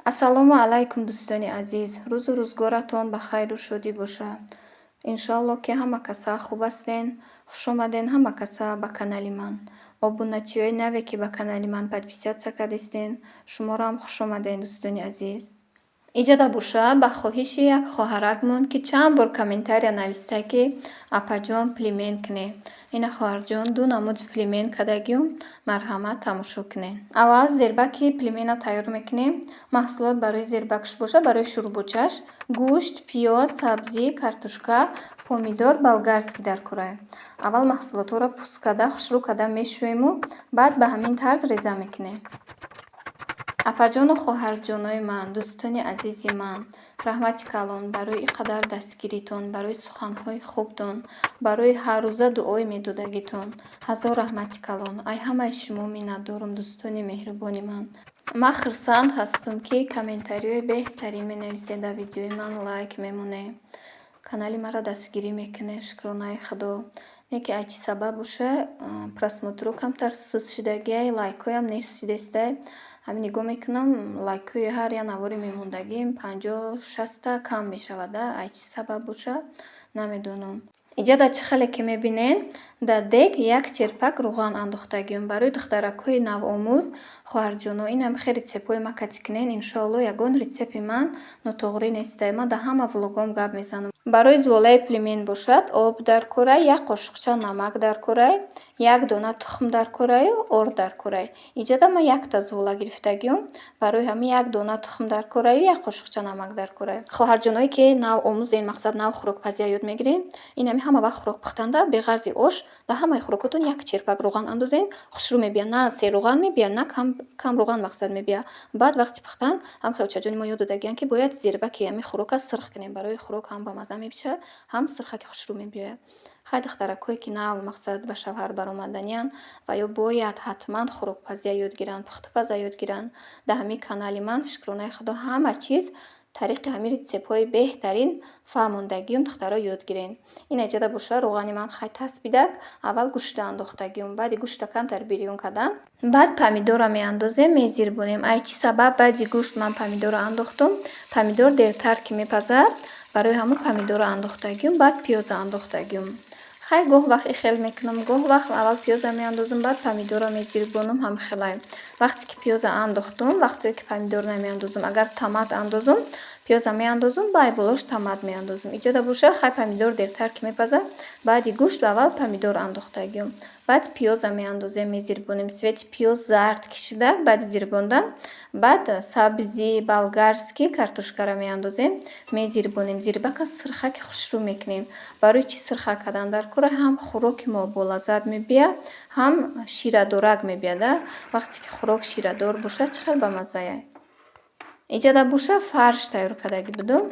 Ассалому алайкум, дӯстони азиз, рӯзу рӯзгоратон ба хайру шодӣ бошад. Иншоалло, ки ҳама каса хуб ҳастен. Хушомаден ҳама каса ба канали ман. Обуначиҳои наве, ки ба канали ман подписаться кардистен, шуморо ҳам хушомаден, дӯстони азиз. Иҷода боша, ба хоҳиши як хоҳаракмон, ки чанд бор комментария нависта, ки апаҷон, племен кунед. Ина, хоҳарҷон, ду намуди племен кардагиюм, марҳамат, тамошо кунед. Аввал зербаки племена тайёр мекунем. Маҳсулот барои зербакш боша, барои шӯрбочаш гӯшт, пиёз, сабзӣ, картошка, помидор болгарский дар кора. Аввал маҳсулотҳоро пӯст карда, хушрӯ карда мешӯему, баъд ба ҳамин тарз реза мекунем. Апаҷону хоҳарҷонои ман, дӯстони азизи ман, раҳмати калон барои ин қадар дастгиритон, барои суханҳои хубтон, барои ҳаррӯза дуои медодагитон. Ҳазор раҳмати калон. Ай ҳамаи шумо миннатдорум, дӯстони меҳрубони ман. Ман хурсанд ҳастам, ки комментариҳои беҳтарин менависед, дар видеои ман лайк мемонед, канали маро дастгирӣ мекунед, шукронаи Худо. Не ки ай чӣ сабаб боша, просмотрҳо камтар суст шудагиай, лайкҳоям нест шудестай. Ҳамин нигоҳ мекунам, лайкҳои ҳар як навори мемондагим 50-60-та кам мешавад. Ай чӣ сабаб боша, намедонам. Иҷода чӣ хеле ки мебинед, дар дег як черпак рӯған андохтагием. Барои духтаракҳои навомӯз, хоҳарҷоно, инам хел рецептҳои ма кати кунед, иншоалло, ягон рецепти ман нотоғрӣ нестай. Ман дар ҳама влогом гап мезанам. Барои зуволаи племен бошад, об дар корай, як қошуқча намак дар корай, як дона тухм дар кораю орд дар корай. Иҷода ман якта зувола гирифтагиём, барои ҳамин як дона тухм дар кораю як қошуқча намак дар корай. Хоҳарҷоное, ки нав омӯзен, мақсад, нав хӯрокпазия ёд мегирен, инами ҳама вақт хӯрок пухтанда, беғарзи ош, дар ҳамаи хӯрокотон як черпак рӯған андозен, хушрӯ мебияд. На серрӯған мебияд, на кам рӯған, мақсад, мебияд. Баъд вақти пухтан ҳам хелчаҷони мо ёд додагиянд, ки бояд зирбаки ҳамин хӯрока сирх кунем. Барои хӯрок ҳам бамазза мешавад, ҳам сирхаки хушрӯ мебиёяд. Хай, духтаракҳое, ки нав, мақсад, ба шавҳар баромаданиянд ва ё бояд ҳатман хӯрокпазия ёд гиранд, пухтупаза ёд гиранд, дар ҳамин канали ман, шукронаи Худо, ҳама чиз тариқи ҳамин рецептҳои беҳтарин фаҳмондагиюм, духтаро, ёд гирен. Ин иҷода боша, рӯғани ман хай таспидак, аввал гӯшта андохтагиюм. Баъди гӯшта камтар бирён кардан, баъд помидорро меандозем, мезирбонем. Ай чӣ сабаб баъди гӯшт ман помидорро андохтум? Помидор дертар ки мепазад, барои ҳамон помидорро андохтагиюм, баъд пиёза андохтагиюм. Хай, гоҳ вақт ихел мекунам, гоҳ вақт аввал пиёза меандозам, баъд помидорро мезирбонам, ҳам хелай. Вақте ки пиёза андохтум, вақтое ки помидор намеандозам, агар томат андозум, пиёза меандозум, баъд болош томат меандозум. Иҷода боша, хай, помидор дертар ки мепазад, баъди гӯшт аввал помидор андохтагиюм. Баъд пиёза меандозем, мезирбонем. Цвети пиёз зард ки шуда, баъди зирбондан, баъд сабзи болгарский, картошкаро меандозем, мезирбонем. Зирбака сирхаки хушрӯ мекунем. Барои чӣ сирхак кардан дар кора? Ҳам хӯроки мо болаззат мебияд, ҳам ширадорак мебияд. Вақте ки хӯрок ширадор бошад, чӣ хел бамаззая. Иҷода боша, фарш тайёр кардагӣ будум.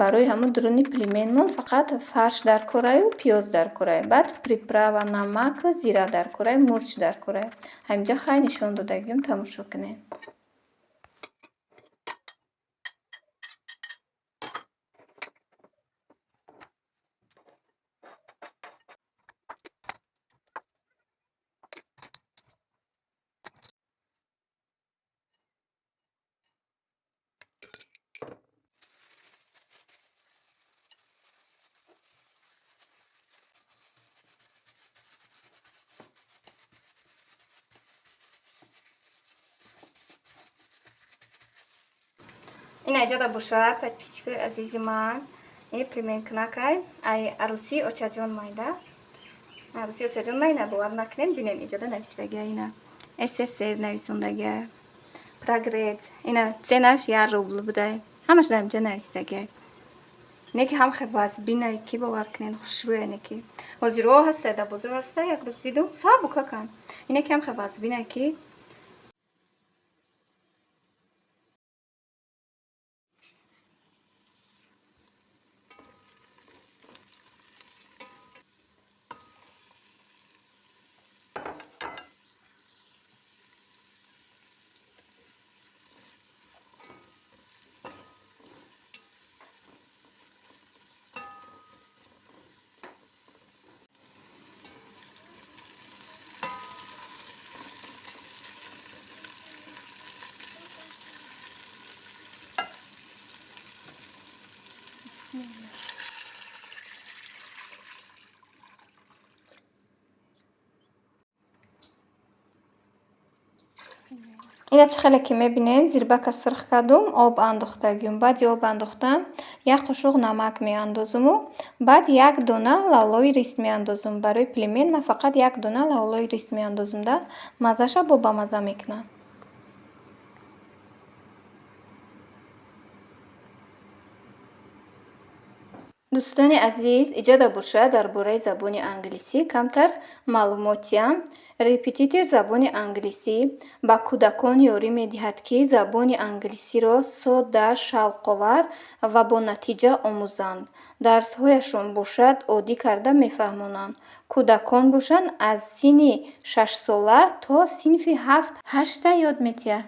Барои ҳамун дуруни племенмон фақат фарш дар кораю пиёз дар корай. Баъд приправа, намак, зира дар корай, мурч дар корай. Ҳаминҷа хай нишон додагиюм, тамошо кунед. Ина иҷода боша, подписчикои азизи ман, ин племенкунакай ай арӯсии очаҷон майда. Арӯсии очаҷон майна, бовар накунед, бинед, иҷода нависидагия, ина СССР нависондагия, прогресс. Ина ценаш 1 рубл будай, ҳамаш дар инҷа нависидагия. Не ки ҳам хел вазбинай, ки бовар кунед, хушрӯя. Не ки ҳозирҳо ҳастай, дар бозор ҳастай, як рӯз дидум, сабукакан. Ине ки ҳам хел вазбинай ки. Ина чӣ хеле ки мебинед, зирбака сирх кардум, об андохтагиюм. Баъди об андохтан як қошуқ намак меандозуму баъд як дона лавлои рист меандозум. Барои племен ман фақат як дона лавлои рист меандозум да маззаша бо бамазза мекунад. Дӯстони азиз, иҷода боша дар бораи забони англисӣ камтар маълумотиям. Репетитор забони англисӣ ба кӯдакон ёрӣ медиҳад, ки забони англисиро содда, шавқовар ва бо натиҷа омӯзанд. Дарсҳояшон бошад оддӣ карда мефаҳмонанд. Кӯдакон бошанд аз синни шашсола то синфи ҳафт ҳашта ёд медиҳад.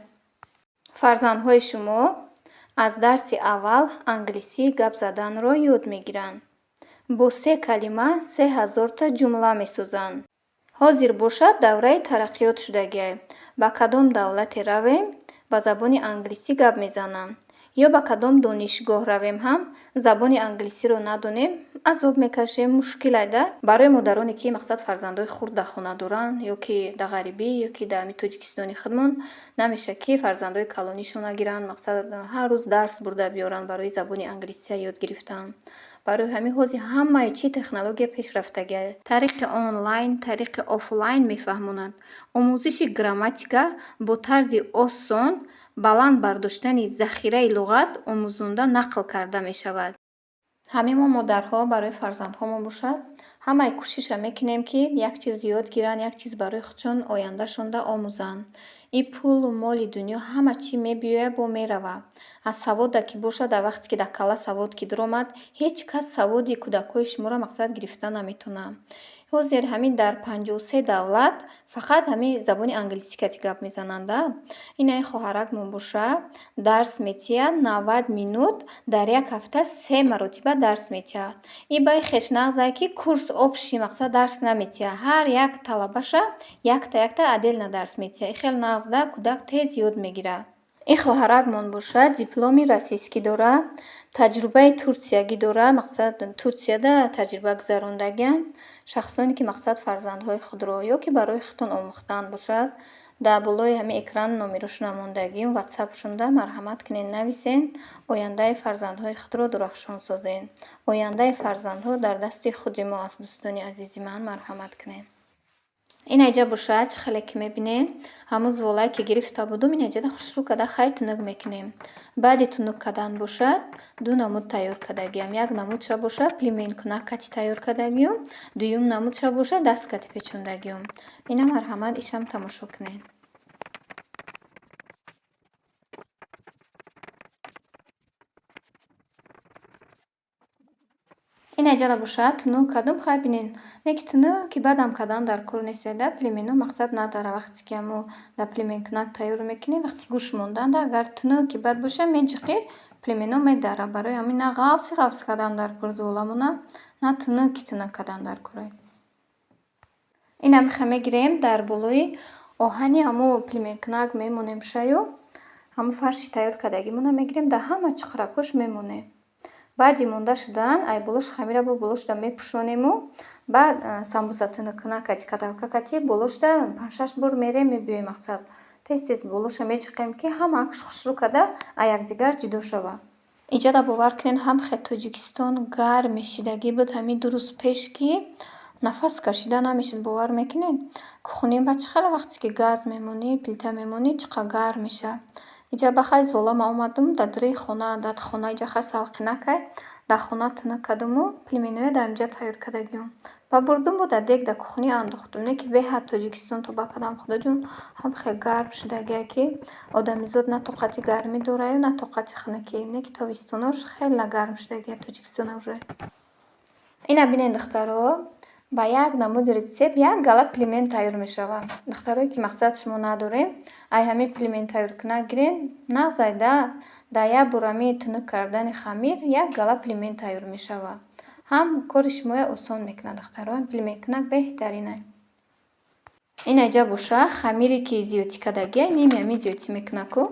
Фарзандҳои шумо аз дарси аввал англисӣ гап заданро ёд мегиранд. Бо се калима 3000-та ҷумла месозанд. Ҳозир бошад давраи тараққиёт шудагиай. Ба кадом давлате равем, ба забони англисӣ гап мезананд. Ё ба кадом донишгоҳ равем ҳам забони англисиро надонем, азоб мекашем, мушкилай да. Барои модароне ки мақсад фарзандои хурд дар хона доранд, ё ки дар ғарибӣ, ё ки дар ҳамин Тоҷикистони худмон намешавад ки фарзандои калонишона гиранд, мақсад ҳар рӯз дарс бурда биёранд барои забони англисия ёд гирифтан. Барои ҳамин ҳозир ҳамаи чӣ технология пешрафтагиай. Тариқи онлайн, тариқи офлайн мефаҳмонад. Омӯзиши грамматика бо тарзи осон, баланд бардоштани захираи луғат омӯзонда нақл карда мешавад. Ҳамин мо модарҳо барои фарзандҳомон бошад, ҳамаи кӯшиша мекунем, ки як чиз ёд гиранд, як чиз барои худшон ояндашонда омӯзанд. И пулу моли дунё ҳама чӣ мебиёяд, бо меравад. Аз савода ки бошад, дар вақте ки дар калла савод ки дуромад, ҳеҷ кас саводи кӯдакҳои шуморо мақсад гирифта наметавонад. Ҳозир ҳамин дар 53 давлат фақат ҳамин забони англисӣ кати гап мезананд да. Инаи хоҳаракмон боша дарс метиҳад 90 минут дар як ҳафта се маротиба дарс метиҳад. И баи хешнағзае ки курс общий мақсад дарс наметиҳад. Ҳар як талабаша якта якта отдельно дарс метиҳад. И хеле нағз да, кӯдак тез ёд мегирад. Ин хоҳаракмон бошад дипломи российский дорад, таҷрибаи турсиягӣ дорад, мақсад Турсияда таҷриба гузарондагиам. Шахсоне ки мақсад фарзандҳои худро ё ки барои худтон омӯхтан бошад, дар болои ҳамин экран номерошона мондагиюм, ватсапшонда марҳамат кунед, нависен, ояндаи фарзандҳои худро дурахшон созен. Ояндаи фарзандҳо дар дасти худи мо аст, дӯстони азизи ман, марҳамат кунед. Ин айҷа бошад, чӣ хеле ки мебинед, ҳамун зволае ки гирифта будум, ин айҷада хушрӯ карда хай тунук мекунем. Баъди тунук кардан бошад, ду намуд тайёр кардагиам. Як намудша бошад племенкунак кати тайёр кардагиюм, дуюм намудша бошад даст кати печондагиюм. Ина марҳамат ишам тамошо кунед. Ин айҷада бошад тунук кардум, хай бинед, не ки тунуки баъдам кардан дар кор нест да, племено мақсад надорад. Вақте ки ҳамо дар племенкунак тайёр мекунем, вақти гӯшт монданда агар тунуки бад боша, меҷиқӣ племено медарад. Барои ҳамин на ғафси ғафс кардан дар кор золамона, на тунуки тунук кардан дар корай. Ина миха мегирем дар болои оҳани ҳамо племенкунак мемонем шаю, ҳамо фарши тайёр кардагимона мегирем, дар ҳама чуқуракҳош мемонем. Баъди монда шудан ай болош хамира бо болошда мепӯшонему баъд самбуса тунуккунак кати каталка кати болошда панҷ-шаш бор мерем мебиёем мақсад. Тез тез болоша меҷиқем, ки ҳамааш хушрӯ карда аз якдигар ҷудо шавад. Иҷода бовар кунед, ҳам хел Тоҷикистон гарм мешидагӣ буд ҳамин ду рӯз пеш, ки нафас кашида намешуд, бовар мекунед? Кухонем ба чӣ хеле вақте ки газ мемонӣ, плита мемонӣ, чӣ қадр гарм мешавад. Иҷа ба хай зола ма омадум дар дари хона, дар хона иҷа хай салқинакай, дар хона тунук кардуму племеноя дар инҷа тайёр кардагиём. Ба бурдум бо дар дег дар кухня андохтум. Не ки беҳад Тоҷикистон тоба кардам, худоҷон, ҳам хел гарм шудагиай, ки одамизод на тоқати гармӣ дораю, на тоқати хунукӣ. Не ки тобистонош хеле гарм шудагиай Тоҷикистона уже. Ина бинед, духтаро, ба як намуди рецепт як гала племен тайёр мешавад. Духтарое ки мақсад шумо надорем, ай ҳамин племен тайёркунак гирен, нағзай да, дар як бор ҳамин тунук кардани хамир як гала племен тайёр мешавад. Ҳам кори шуморо осон мекунад, духтаро. Ҳам племенкунак беҳтаринай. Ин айҷа боша, хамире ки зиёдтӣ кардагия, ними ҳами зиёдтӣ мекуна ку.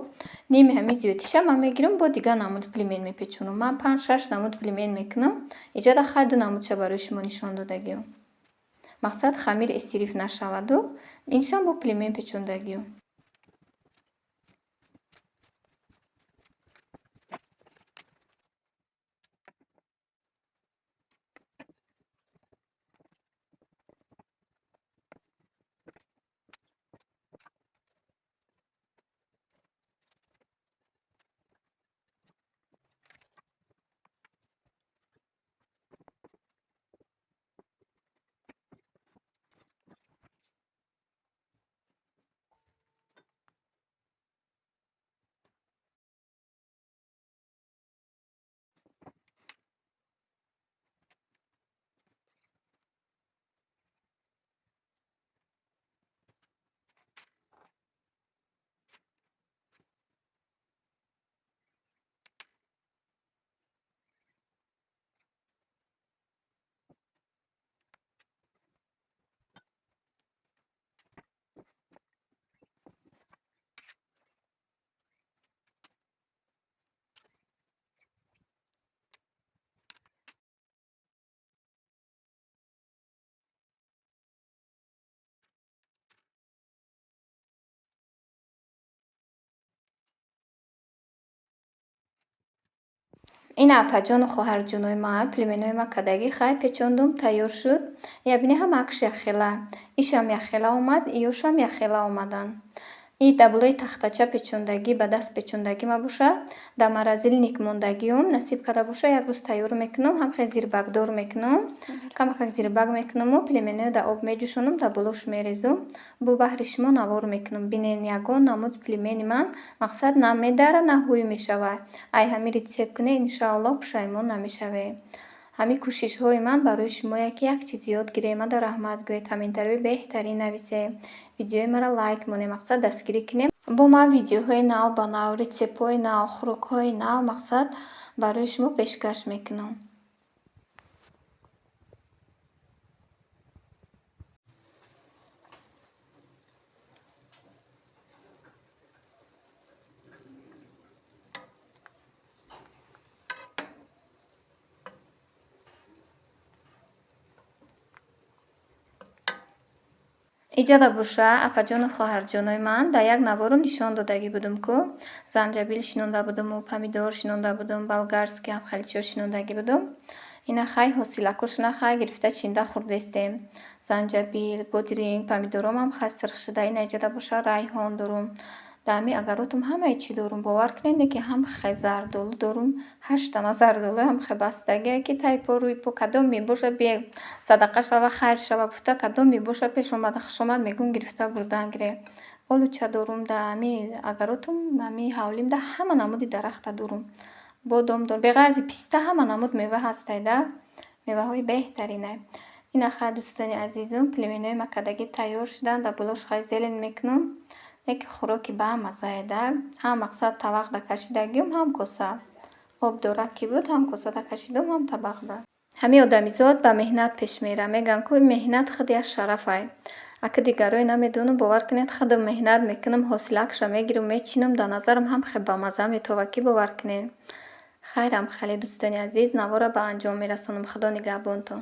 Ними ҳами зиёдтиша ман мегирам, бо дигар намуд пельмень мепечонам. Ман панҷ, шаш намуд пельмень мекунам. Иҷада хай ду намудша барои шумо нишон додагиём. Мақсад, хамир исриф нашаваду иншам бо пельмень печондагиём. Ин апаҷону хоҳарҷонои ман, пельменои ма кардагӣ, хай печондум, тайёр шуд. Я бини, ҳама акш якхела. Ишам якхела омад, иёшам якхела омаданд. И дар болои тахтача печондагӣ, ба даст печондагӣ ма боша, дар морозильник мондагиём. Насиб карда боша, як рӯз тайёр мекунам, ҳам хел зирбакдор мекунам. Камакак зирбак мекунаму пельменоро дар об меҷӯшонам, дар болош мерезум. Бо баҳри шумо навор мекунам. Бинен, ягон намуд пельмени ман, мақсад, на медара, на ҳуй мешавад. Ай ҳамин рецепт кунед, иншоаллоҳ, пушаймон намешавед. Ҳамин кӯшишҳои ман барои шумое, ки як чиз ёд гиред, мада раҳмат гӯед, комментариҳои беҳтарин нависед, видеои маро лайк монед, мақсад, дастгирӣ кунем. Бо ман видеоҳои нав ба нав, рецептҳои нав, хӯрокҳои нав, мақсад, барои шумо пешкаш мекунам. Иҷада боша, апаҷону хоҳарҷонои ман, дар як наворум нишон додагӣ будум ку, занҷабил шинонда будуму помидор шинонда будум, болгарский ҳам хеле чиҳо шинондагӣ будум. Ина хай, ҳосилакошона хай гирифта, чинда хӯрдестем. Занҷабил, бодиринг, помидоромам хай сирх шуда. Ина иҷада боша, райҳон дорум. Дар ҳамин огородам ҳамаи чӣ дорум. Бовар кунед, ки ҳам хе зардолу дорум, ҳаштана зардолу ҳам хе бастагие, ки таи по, рӯи по, кадом мебоша, бе садақа шава, хайр шава гуфта, кадом мебоша, пеш омада, хушомад мегӯм, гирифта бурдан гире. Олуча дорум дар ҳамин огородам, ҳамин ҳавлимда ҳама намуди дарахта дорум. Бодом дорум. Беғарзи писта ҳама намуд мева ҳастай да. Меваҳои беҳтаринай. Ина хай, дӯстони азизум, пельменои ма кардагӣ тайёр шуданд, дар болош хай зелень мекунам. Яке хӯроки баамаззае да. Ҳам, мақсад, табақда кашидагиём, ҳам коса. Обдорак ки буд, ҳам косада кашидум, ҳам табақда. Ҳамин одамизод ба меҳнат пеш мера. Мегӯям ку, меҳнат худ як шарафай. Ака, дигарое намедонам, бовар кунед, худам меҳнат мекунам, ҳосилакша мегирам, мечинам, дар назарам ҳам хел бамазза метова, ки бовар кунед. Хайрам, хеле, дӯстони азиз, навора ба анҷом мерасонам. Худо нигаҳбонтон.